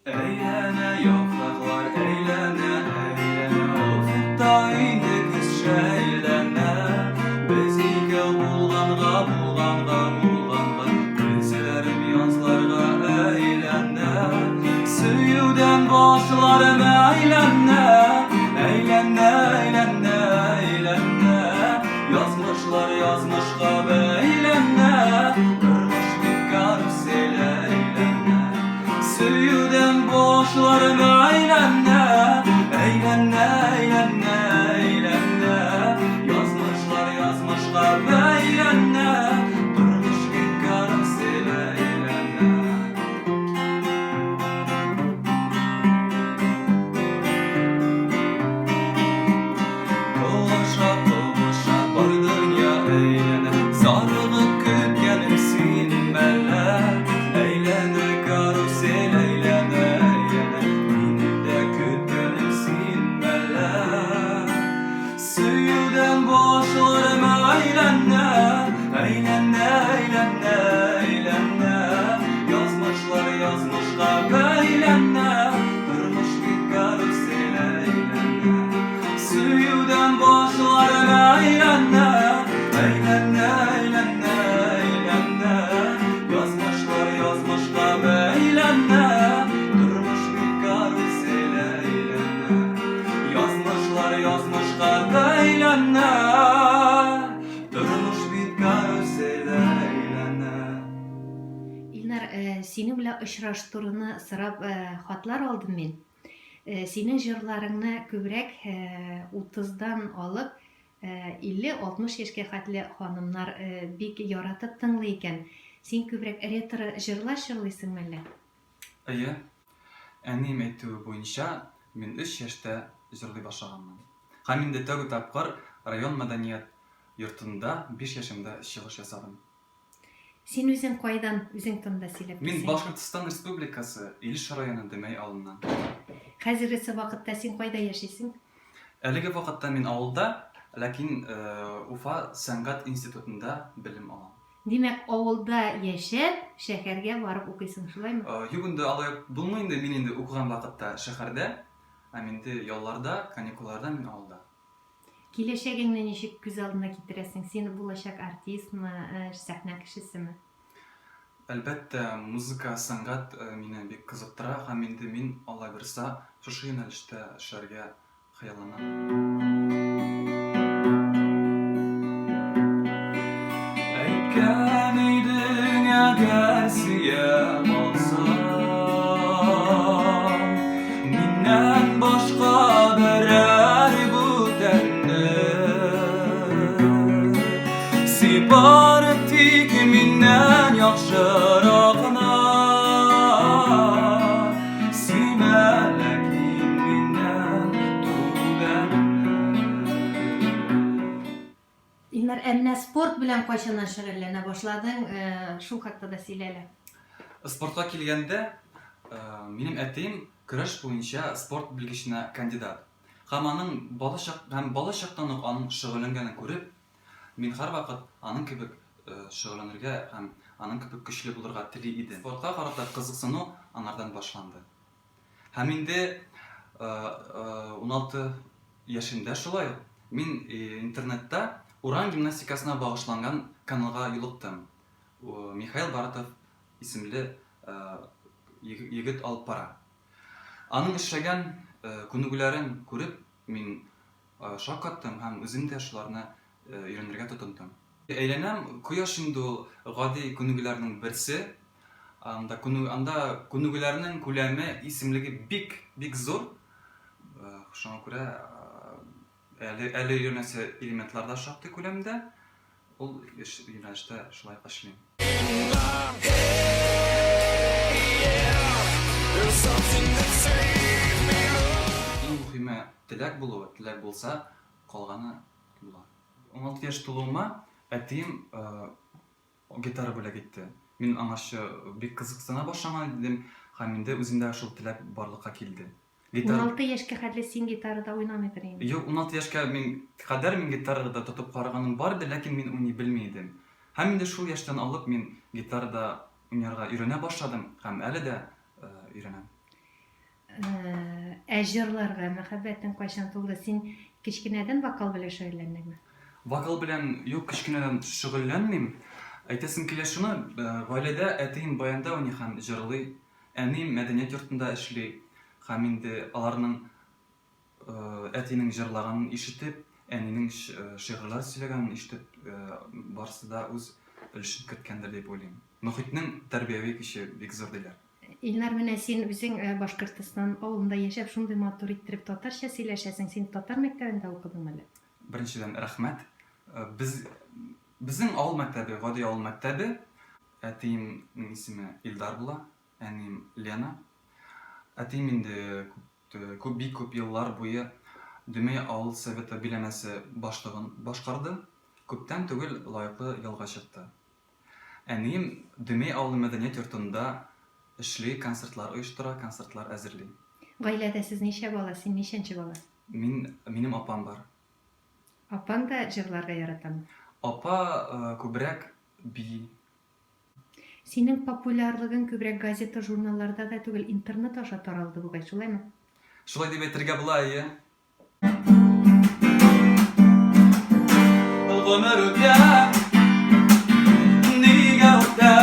Әйләнә яфраклар, әйләнә, әйләнә, Офыкта инде көз шәйләнә. Без икәү булганга, булганга, булганга, Көзләрем язларга әйләнә. Сөюдән башларым әйләнә, әйләнә, әйләнә, әйләнә. Язмышлар язмышка бәйләнә, Тормыш бит карусель әйләнә. Сөюдән башларым әйләнә, әйләнә, әйләнә, әйләнә. Язмышлар язмышка бәйләнә, Тормыш бит карусель әйләнә. Кылыша, кылыша, бар дөнья әйләнә, Зарыгып көткәнем син мәллә? Әйләнә карусель, әйләнә, әйләнә, Минем дә көткәнем син мәллә? Сөюдән башларым әйләнә, Әйләнә, әйләнә, әйләнә, Язмышлар язмышка бәйләнә, Тормыш бит карусель әйләнә. Сөюдән башларым әйләнә, Әйләнә, әйләнә, әйләнә, Язмышлар язмышка бәйләнә, Тормыш бит карусель әйләнә. Язмышлар язмышка бәйләнә, Тормыш бит карусель әйләнә. Илнар, синең белән очраштыруны сорап хатлар алдым мин. Синең җырларыңны күбрәк утыздан алып 50-60 яшькә хәтле ханымнар бик яратып тыңлый икән. Син күбрәк ретро җырлар җырлыйсың мәллә? Әйе. Әнием әйтүе буенча, мин өч яшьтә җырлый башлаганмын. Һәм инде тәүге тапкыр район мәдәният йортында биш яшемдә чыгыш ясадым. Син үзең кайдан, үзең турында сөйләп Мин китсәң. Башкортстан Республикасы, Илеш районы Дөмәй авылыннан. Хәзергесе вакытта син кайда яшисең? Әлеге вакытта мин авылда, ләкин Уфа сәнгать институтында белем алам. Димәк, авылда яшәп, шәһәргә барып укыйсың, шулаймы? Юк инде, алай ук булмый инде, мин инде укыган вакытта шәһәрдә, ә инде ялларда, каникулларда мин авылда. Киләчәгеңне ничек күз алдына китерәсең? Син булачак артистмы, сәхнә кешесеме? Әлбәттә, музыка, сәнгать мине бик кызыктыра һәм инде мин, Алла бирса, шушы юнәлештә эшләргә хыялланам. Әйткән идең, әгәр сөям алсаң, Миннән башка берәр бүтәнне Сөй бары тик миннән яхшыракны Сөймә ләкин миннән түбәнне. Илнар, ә менә спорт белән кайчаннан шөгыльләнә башладың? Шул хакта да сөйлә әле. Спортка килгәндә, минем әтием көрәш буенча спорт белгеченә кандидат. Һәм аның балачак һәм балачактан ук аның шөгыльләнгәнен күреп, мин һәрвакыт аның кебек шөгыльләнергә һәм аның кебек көчле булырга тели идем. Спортка карата кызыксыну аңардан башланды. Һәм инде 16 яшемдә шулай ук мин интернетта урам гимнастикасына багышланган каналга юлыктым. Михаил Баратов исемле егет алып бара. Аның эшләгән күнегүләрен күреп, мин шаккаттым һәм үзем дә шуларны өйрәнергә тотындым. Әйләнәм, кояш инде ул гади күнегүләрнең берсе. Анда күнегү, анда күнегүләрнең күләме, исемлеге бик, бик зур. Шуңа күрә әле, әле өйрәнәсе элементлар да шактый күләмдә. Ул эш юнәлештә шулай эшлим. Иң мөһиме теләк булуы, теләк булса, калганы була. 16 яшь тулуыма әтием гитара бүләк итте. Мин аңарчы бик кызыксына башлаган идем һәм инде үземдә шул теләк барлыкка килде. Гитара... 16 яшькә хәтле син гитарада уйнамыйдыр инде. Юк, 16 яшькә мин кадәр мин гитарада тотып караганым бар иде, ләкин мин уйный белми идем. Һәм инде шул яшьтән алып мин гитарада уйнарга өйрәнә башладым һәм әле дә өйрәнәм. Ә җырларга мәхәббәтең кайчан тулды? Син кечкенәдән вокал белән шөгыльләндеңме? Вокал белән юк, кечкенәдән шөгыльләнмим. Әйтәсем килә шуны, гаиләдә әтием баянда уйный һәм җырлый, әнием мәдәният йортында эшли һәм инде аларның әтинең җырлаганын ишетеп, әнинең шигырьләр сөйләгәнен ишетеп, барысы да үз өлешен керткәндер дип уйлыйм. Мохитнең тәрбияви көче бик зур диләр. Илнар, менә син үзең Башкортостан авылында яшәп, шундый матур иттереп татарча сөйләшәсең. Син татар мәктәбендә укыдыңмы әллә? Беренчедән, рәхмәт. Без, безнең авыл мәктәбе, гади авыл мәктәбе. Әтиемнең исеме Илдар була, әнием Лена. Әтием инде күп, күп, бик күп еллар буе Дөмәй авыл советы биләмәсе башлыгын башкарды. Күптән түгел лаеклы ялга чыкты. Әнием Дөмәй авылы мәдәният йортында эшли, концертлар оештыра, концертлар әзерли. Гаиләдә сез ничә бала, син ничәнче бала? Мин, минем апам бар. Апаң да җырларга яратамы? Апа күбрәк бии. Синең популярлыгың күбрәк газета-журналларда да түгел, интернет аша таралды бугай, шулаймы? Шулай дип әйтергә була, әйе. Гомер үтә, нигә үтә?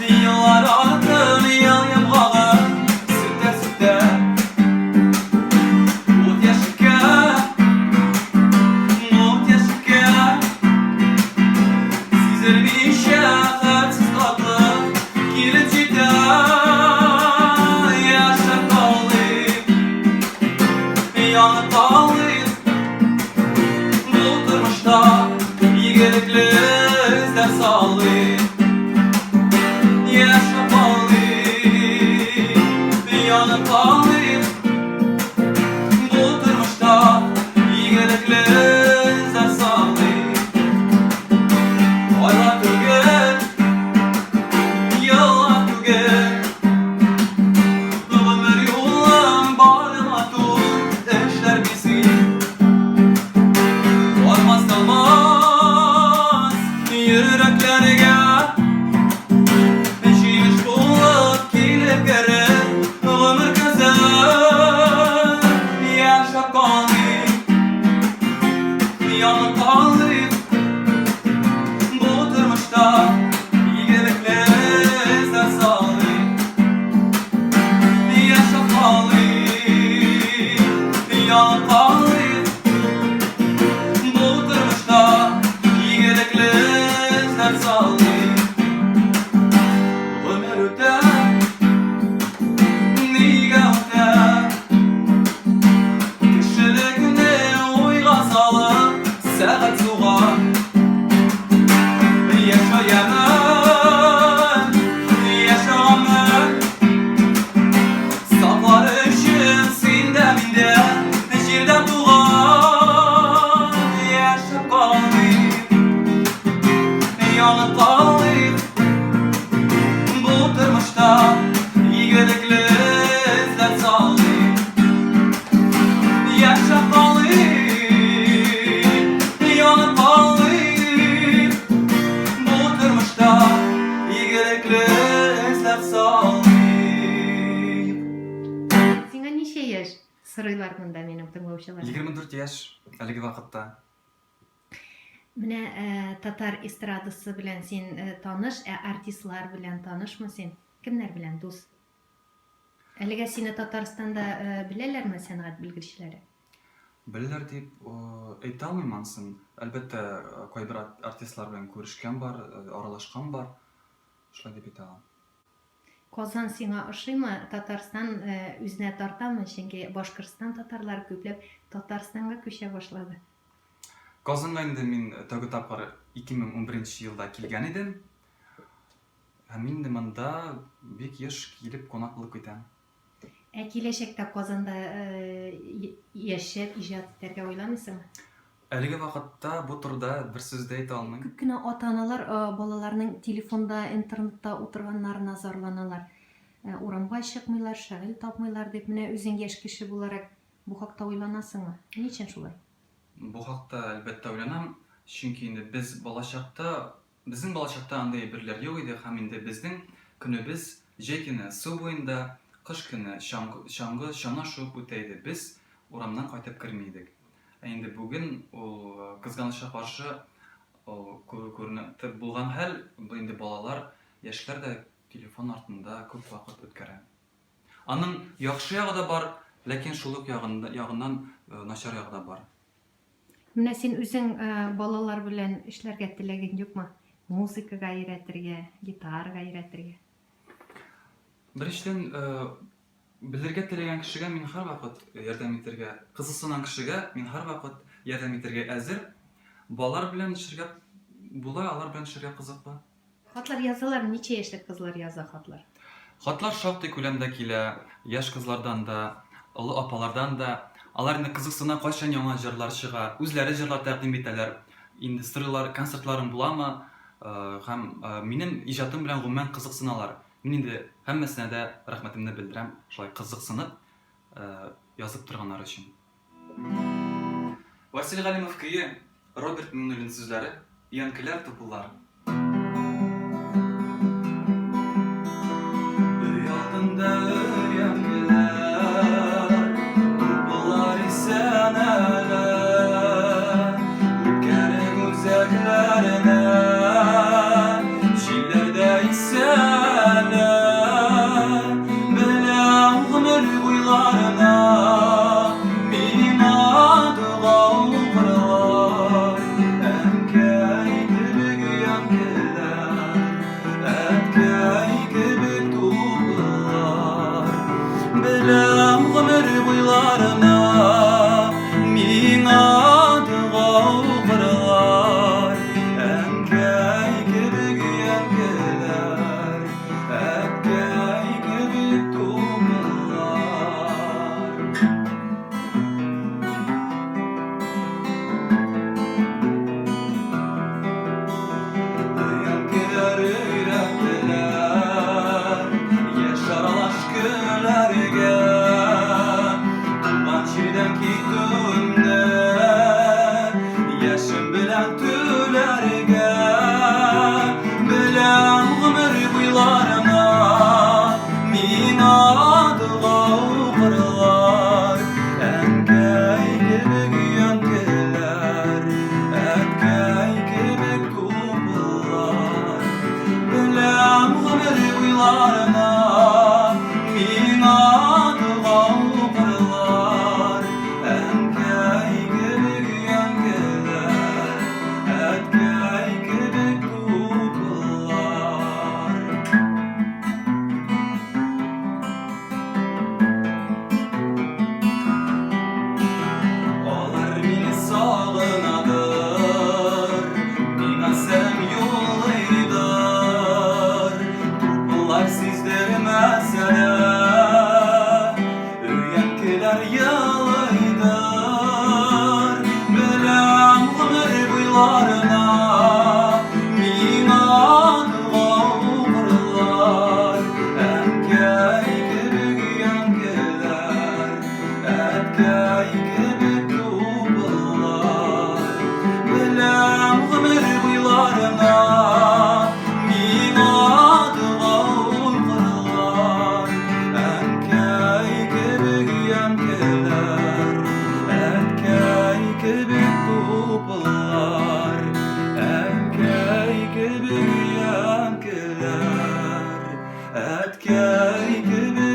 Еллар артын ел йомгагын сүтә-сүтә. Ут яшькә, ут яшькә. Сизелмичә хәтсез татлы килеп җитә. Яшәп калыйк, янып калыйк. Бу тормышта игелекле эзләр салыйк. Яшәп калыйк, янып калыйк. Бу тормышта игелекле эзләр салыйк. Айлар түгел, еллар түгел, Гомер юлым бар матур эшләр бизи. Бармас талмас йөрәкләргә Җимеш булып килеп керер гомер көзе. Яшәп калыйк, янып калыйк бу тормышта игелекле эзләр салыйк. Яшәп калыйк, янып калыйк бу тормышта игелекле эзләр салыйк. Гомер үтә, нигә үтә? Кешелекне уйга салып, сәгать суга. Яшә ямен, яшә гомер. Саклар өчен син дә мин дә җирдән туган. Яшәп калыйк, янып калыйк бу тормышта игелекле эзләр салыйк. Яшәп калыйк, янып калыйк бу тормышта игелекле эзләр салыйк. Сиңа ничә яшь? Сорыйлар монда минем тыңлаучылар. 24 яшь әлеге вакытта. Менә татар эстрадасы белән син таныш, ә артистлар белән танышмы син? Кемнәр белән дус? Әлегә сине Татарстанда беләләрме сәнгать белгечләре? Беләләр дип әйтә алмыйм анысын. Әлбәттә, кайбер артистлар белән күрешкән бар, аралашкан бар. Шулай дип әйтә алам. Казан сиңа ошыймы? Татарстан үзенә тартамы? Чөнки Башкортстан татарлары күпләп Татарстанга күчә башлады. Казанга инде мин тәүге тапкыр 2011 елда килгән идем. Һәм инде монда бик еш килеп кунак булып китәм. Ә киләчәктә Казанда яшәп, иҗат итәргә уйламыйсыңмы? Әлеге вакытта бу турыда бер сүз дә әйтә алмыйм. Күп кенә ата-аналар балаларның телефонда, интернетта утырганнарына зарланалар. Урамга чыкмыйлар, шөгыль тапмыйлар дип. Менә үзең яшь кеше буларак бу хакта уйланасыңмы? Ни өчен шулай? Бу хакта, әлбәттә, уйланам. Чөнки инде без балачакта Безнең балачакта андый әйберләр юк иде һәм инде безнең көнебез җәй көне су буенда, Кыш көне чаңгы, чаңгы, чана шуып үтә иде, без урамнан кайтып керми идек. Ә инде бүген ул, кызганычка каршы, ул күренеп булган хәл, инде балалар, яшьләр дә телефон артында күп вакыт үткәрә. Аның яхшы ягы да бар, ләкин шул ук ягыннан начар ягы да бар. Менә син үзең балалар белән эшләргә теләгең юкмы? Музыкага өйрәтергә, гитарага өйрәтергә? Беренчедән, белергә теләгән кешегә мин һәрвакыт ярдәм итәргә, кызыксынган кешегә мин һәрвакыт ярдәм итәргә әзер. Балалар белән эшләргә була, алар белән эшләргә кызыклы. Хатлар язалар, ничә яшьлек кызлар яза хатлар? Хатлар шактый күләмдә килә, яшь кызлардан да, олы апалардан да. Алар инде кызыксына, кайчан яңа җырлар чыга, үзләре җырлар тәкъдим итәләр. Инде сорыйлар, концертларың буламы? Һәм минем иҗатым белән гомумән кызыксыналар. Мин инде һәммәсенә дә рәхмәтемне белдерәм, шулай кызыксынып язып торганнары өчен. Васил Галимов көе, Роберт Миңнуллин сүзләре, Өянкеләр, тупыллар. Өй алдында өянкеләр, тупыллар исән әле. Үткәреп үзәкләренә, җилләр дә исә әле. Беләм гомер буйларына миңа дога укырлар. Әнкәй кебек өянкеләр, әткәй кебек тупыллар. Беләм гомер буйларына миңа дога укырлар. Әнкәй кебек өянкеләр, Әткәй кебек тумылар. Өянкеләр өйрәттеләр, Яшь аралаш көләргә. Туган җирдән китүемне Яшем белән түләргә. Беләм гомер буйларына миңа дога укырлар. Әнкәй кебек өянкеләр, әткәй кебек тупыллар. Беләм гомер буйларына миңа дога укырлар. Әнкәй кебек өянкеләр, Әткәй кебек тупыллар. Алар мине сагынадыр, миңа сәлам юллыйдыр. Тупыллар сиздермәсә дә, Өянкеләр елыйдыр, Беләм гомер буйларына Миңа дога укырлар. Әнкәй кебек өянкеләр, Әткәй кебек тупыллар. Беләм гомер буйларына Миңа дога укырлар. Әнкәй кебек өянкеләр, әткәй кебек тупыллар. Әнкәй кебек өянкеләр, әткәй кебек.